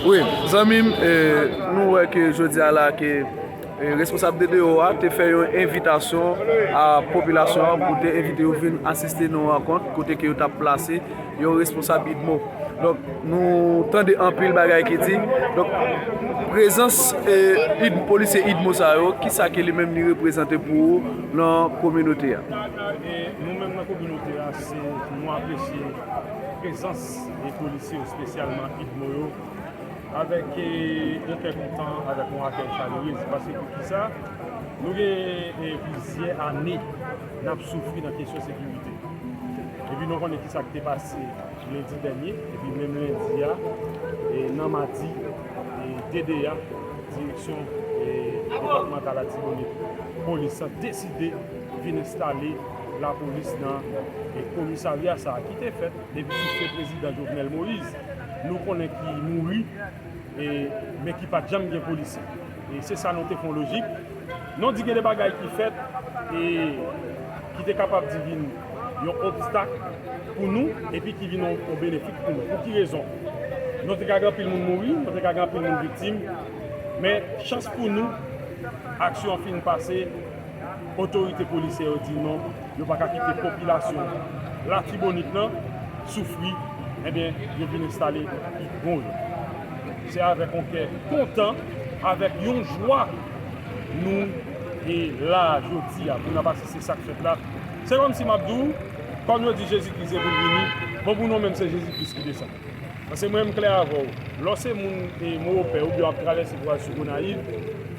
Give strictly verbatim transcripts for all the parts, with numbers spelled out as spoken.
Wi, zanmi m, eh, nou wè ke jodi a la ke, eh, responsab D D O a te fè yon envitasyon a popilasyon an pou te envite yo vin asiste nan yon rankont kote ke yo t ap plase yon responsab idmo. Donk, nou tande anpil bagay ki di. Donk, prezans, eh, id-, polisye idmo sa yo, kisa ke li menm li reprezante pou ou nan kominote a? E nou menm nan kominote a, se, nou apresye prezans de polisye yo, espesyalman idmo yo, avèk, eh, yon kè kontan, avèk yon akèy chalerez. Paske poukisa? Nou gen, eh, plizyè ane n ap soufri nan kesyon sekirite. Epi nou konnen kisa ki te pase lendi dènye, epi menm lendi a, eh, nan madi, eh, D D A, direksyon, eh, depatmantal Latibonit, polis la deside vin enstale lapolis nan, eh, komisarya sa a ki te fèt depi sou feu prezidan Jovenel Moïse, nou konnen ki mouri, e, men ki pa t janm gen polisye. E se sa nou te fè yon lojik. Nou di gen de bagay ki fèt, e ki te kapab di vin yon obstak pou nou, epi ki vin yon, yon benefik pou nou. Pou ki rezon? Nou te ka gen anpil moun mouri, nou te ka gen anpil moun viktim, men chans pou nou, aksyon an fin pase, otorite polisyè yo di non, yo pa ka kite popilasyon Latibonit lan soufri, ebyen, yo vin enstale idmo yo. Se avèk yon kè kontan, avèk yon jwa, nou e la jodi a pou n ap asiste sa k fèt la. Se kòmsi m ap di w, kòm yo di Jezikri se pou l vini, bon, pou nou menm se Jezikri ki desann. Paske mwen, m klè avè w. Lè w se moun e Mowopè oubyen w ap travèse pou al sou Gonayiv,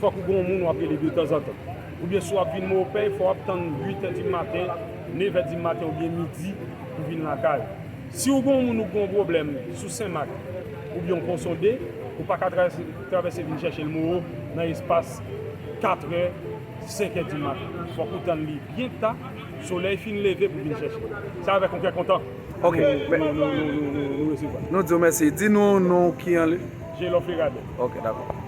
fòk ou gen yon moun w ap rele detanzantan. Oubyen si w ap vin Mowopè, fò w ap tann uit è di maten, nèf è di maten oubyen midi pou vin lakay. Si w gen yon moun ou gen yon pwoblèm sou Senmak oubyen w pran sonde, ou pa ka travèse, travèse vin chèche l Mowo nan espas kat è, senk è di maten. Fòk ou tann li byen ta, solèy fin leve pou vin chèche l. Se avèk yon kè kontan. Ok, nou, men nou, nou, nou, nou, nou, nou resevwa. Nou di w mèsi. Di nou non w ki anlè. Jelofle Radè. Ok, dakò.